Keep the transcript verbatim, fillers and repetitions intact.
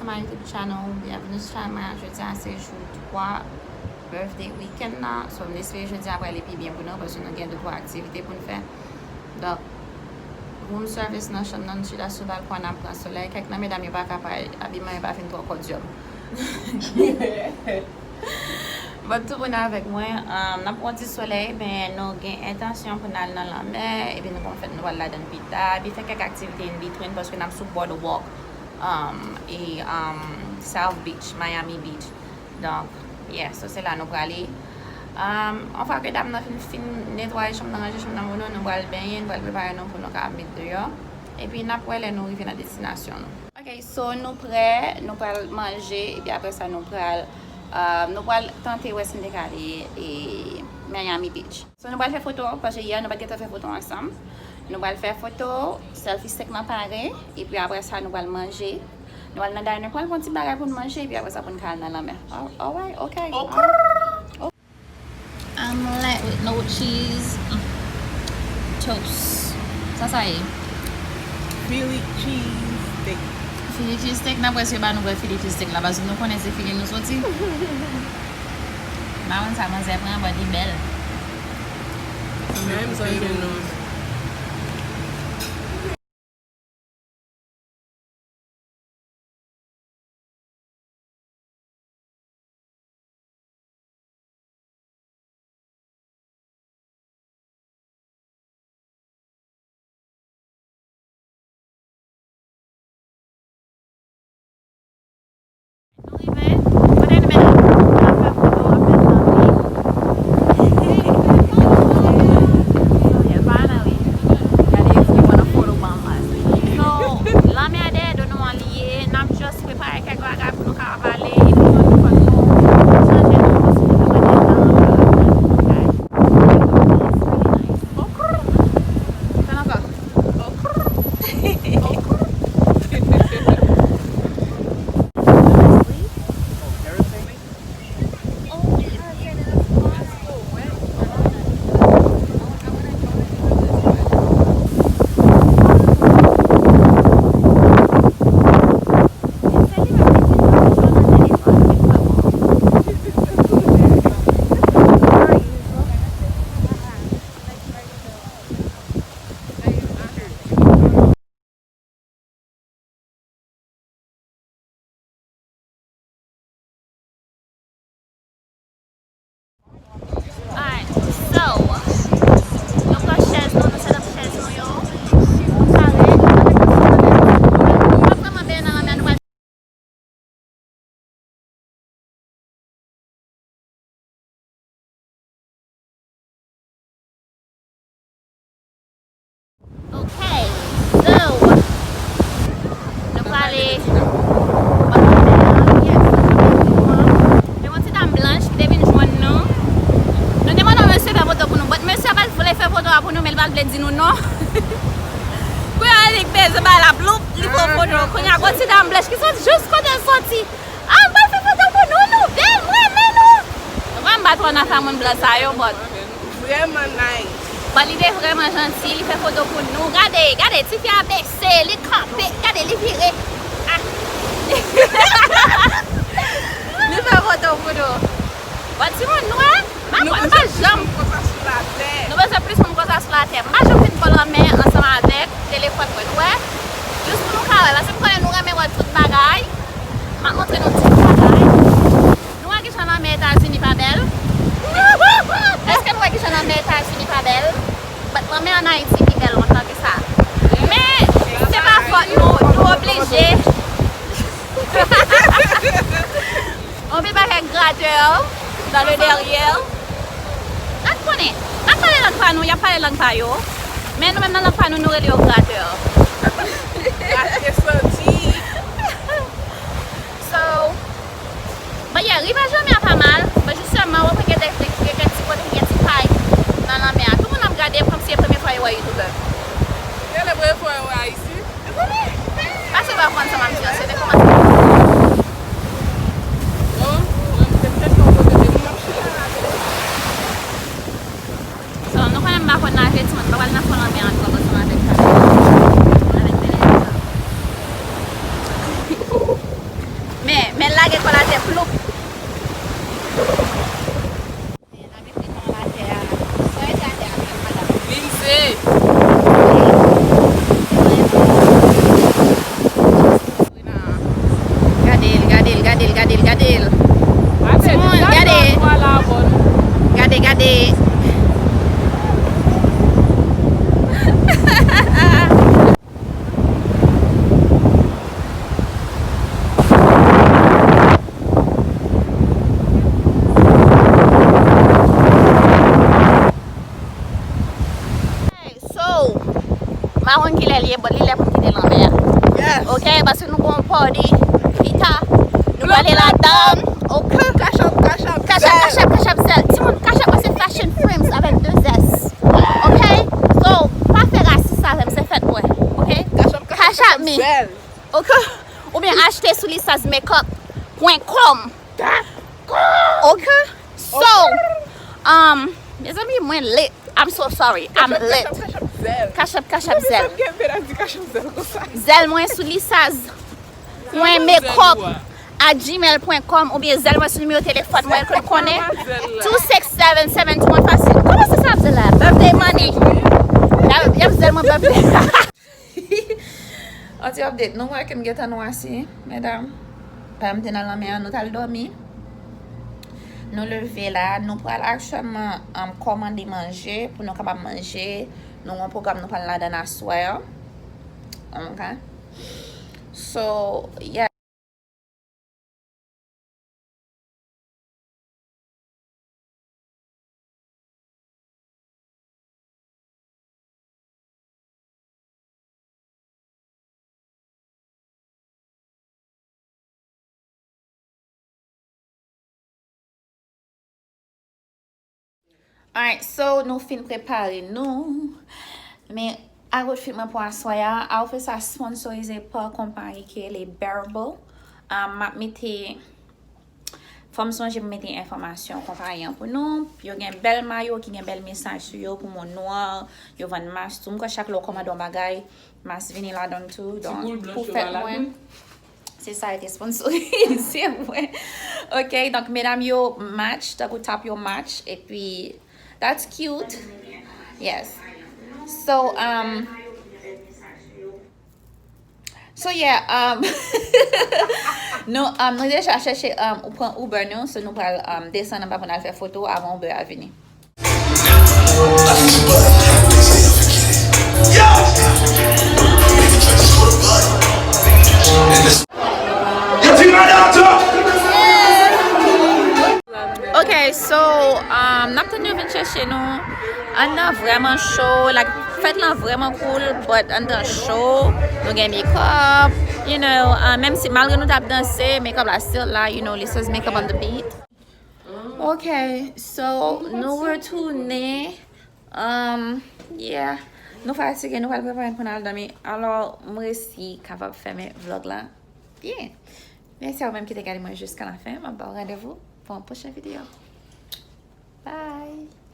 My YouTube channel, byenveni sou chanèl mwen. Jodi a se jou twa birthday weekend nan. So, m espere jodi a prale pi byen pou nou, paske nou gen de twa aktivite pou n fè. Donk, room service nan chanm nan, nou chita sou balkon an, n ap pran solèy. Kèk nan medam yo pa ka parèt, abiman yo pa fin twò kòdyòm. But tou moun avèk mwen, um, n ap pran ti solèy, men nou gen entansyon pou n al nan lanmè, epi nou konn fèt nou pral ladann pita, epi fè kèk aktivite in between, paske n ap sou boardwalk, um, e, um, South Beach, Miami Beach. Donk, yeah, so se la nou prale. Um, yon fwa ke dam nan fin, fin netwaye chanm nan, ranje chanm nan pou nou, nou pral benyen, nou pral prepare nou pou nou ka met deyò. Epi n ap wè lè nou rive nan destinasyon nou. Ok, so nou prè, nou pral manje, epi apre sa nou pral, uh, nou pral tante wè si n te ka ale, e, Miami Beach. So nou pral fè foto, paske yè nou pa t gentan fè foto ansanm. Nou pral fè foto, selfie stick lan pare, epi apre sa nou pral manje. Nou pral nan diner, pral pran ti bagay pou n manje, epi apre sa pou n ka al nan lanmè. Al-, alright, ok. Ok. Alright. Omelette with no cheese. Mm. Toast. Sa sa ye? Philly cheese steak. Philly cheese steak, n ap wè si yo ba nou vrè Philly cheese steak la, paske nou konnen se Philly nou soti. M pa konn sa manzè pran, but li bèl. Menm jan nou. Nou rive, kote nou menm ap fè foto, ap fè zanmi. Yeah, finally. Gade, it's one of photo bomb last week. So, lanmè a dèyè do nou an li ye, n ap just prepare kèk bagay pou nou kapab ale, epi yon fwa nou chanje nou kostime, nou mete nan bagay. It's really nice. Sa nan sa? Alright, so, nou pran chèz nou, nou set up chèz nou yo. Nou pare. Nou pa vrèman benyen nan lanmè a, nou pral Ok, so, nou prale bò lanmè a. Yes, nou prale bò lanmè a. Gen yon ti dam blanch ki te vin jwenn nou. Nou te mande yon mesye fè foto pou nou, but mesye a pa t vle fè foto a pou nou, men li pa t vle di nou non. Kounye a li bezwen bay la bloup, li pran foto. Kounye a gon ti dam blanch ki sot jis kote l soti. Ah, m pral fè foto pou nou, nou bèl, m renmen nou. M pa, m pa twò nan sa moun blan sa yo, but. Vrèman nice. But li te vrèman janti, li fè foto pou nou. Gade, gade, tifi a bese, li kanpe, gade, li vire. Ah. Li fè foto pou nou. But timoun nwè, m pa, m pa janm. Nou bezwen plis moun konsa sou latè. M pa janm fin bò lanmè ansanm avèk telefòn mwen, nou wè. Jis pou nou ka wè, paske m konnen nou renmen wè tout bagay. M ap montre nou tout bagay. Nou wè kijan lanmè Etazini pa bèl? Èske nou wè kijan lanmè Etazini pa bèl? But lanmè ann Ayiti pi bèl lontan ke sa. Men, se pa fòt nou, nou oblije. Anpil bagay gratè dans le derrière. N ap konnen. N ap pale lang pa nou, y ap pale lang pa yo. Men nou menm nan lang pa nou, nou rele yo gratè. Gratè santi. So, but yeah, rivaj lanmè a pa mal. But jistèman, w ap wè gen de, de, gen kèk ti kote ki gen ti pay nan lanmè a. Tout moun ap gade kòmsi se premye fwa yo wè youtubè. Gen lè premye fwa yo wè Ayisyen. Pase pa konn sa m ap di an, se te kòmanse. So, nou konnen m pa konn naje, timoun, m pa pral nan fon lanmè ankò, paske m avèk sa. Avèk Benedetta. M pa konn kilè l ye, but li lè pou m kite lanmè a. Yes. Ok, paske nou gon party pita. Nou prale ladan. Ok. Cash App, Cash App, Cash App, Zelle. Cash App, Cash App, Zelle. Timoun, Cash App, se Fashion Frames avèk de S. Ok? So, pa fè rasis avè m, se fèt mwen. Ok? Cash App, Cash App, Cash App me. Zelle. Ok? Oubyen achte sou lisaz makeup pwen kòm. Ok? So, um, mezanmi, mwen lit. I'm so sorry. I'm lit. Cash App, Cash App, Zelle. Cash App, Cash App, Zelle. Zelle mwen sou lisaz pwen makeup at gmail pwen com oubyen Zelle mwen sou nimewo telefòn mwen ke w konnen. Two six seven seven two one five six. Kòman se sa ap di la? Birthday money. Y ap, y ap Zelle mwen birthday. Yon ti update. Nou wè ke m gentan nwasi, medam. Pandan m te nan lanmè an, nou t al dòmi. Nou leve la, nou pral aktyèlman, um, kòmande manje pou nou kapab manje. Nou gen yon pwogram nou pral ladan aswè a. Ok. So, yeah. Alright, so nou fin prepare nou. Men outfit mwen pou aswè a, outfit sa sponsorize pa konpayi ki rele Bearable. Um, m ap mete, fò m sonje m mete enfòmasyon konpayi an pou nou. Yo gen bèl mayo ki gen bèl mesaj sou yo pou moun nwa. Yo vann mas tou. M kwè chak lè w kòmande yon bagay, mas vini ladan l tou. Donk, pou fèt mwen. Se sa yo te sponsorize mwen. Ok, donk medam yo match, tankou top yo match, epi that's cute. Yes. So, um, so yeah, um, nou, um, nou deja chèche, um, ou pran Uber nou, so nou pral, um, desann anba pou n al fè foto avan Uber a vini. Ok, so, um, n ap tann yo vin chèche nou. Anndan vrèman cho, like, fèt lan vrèman cool, but anndan cho, nou gen makeup, you know, uh, menm si malgre nou t ap danse, makeup la still la, you know, lisaz makeup on the beat. Ok, so, nou retounen. Um, yeah. Nou fatige, nou pral prepare n pou n al dòmi. Alò, m resi kapab fèmen vlog la byen. Mèsi a ou menm ki te gade mwen jiska lafen. M ap ba w randevou pou yon pwochen videyo. Bye!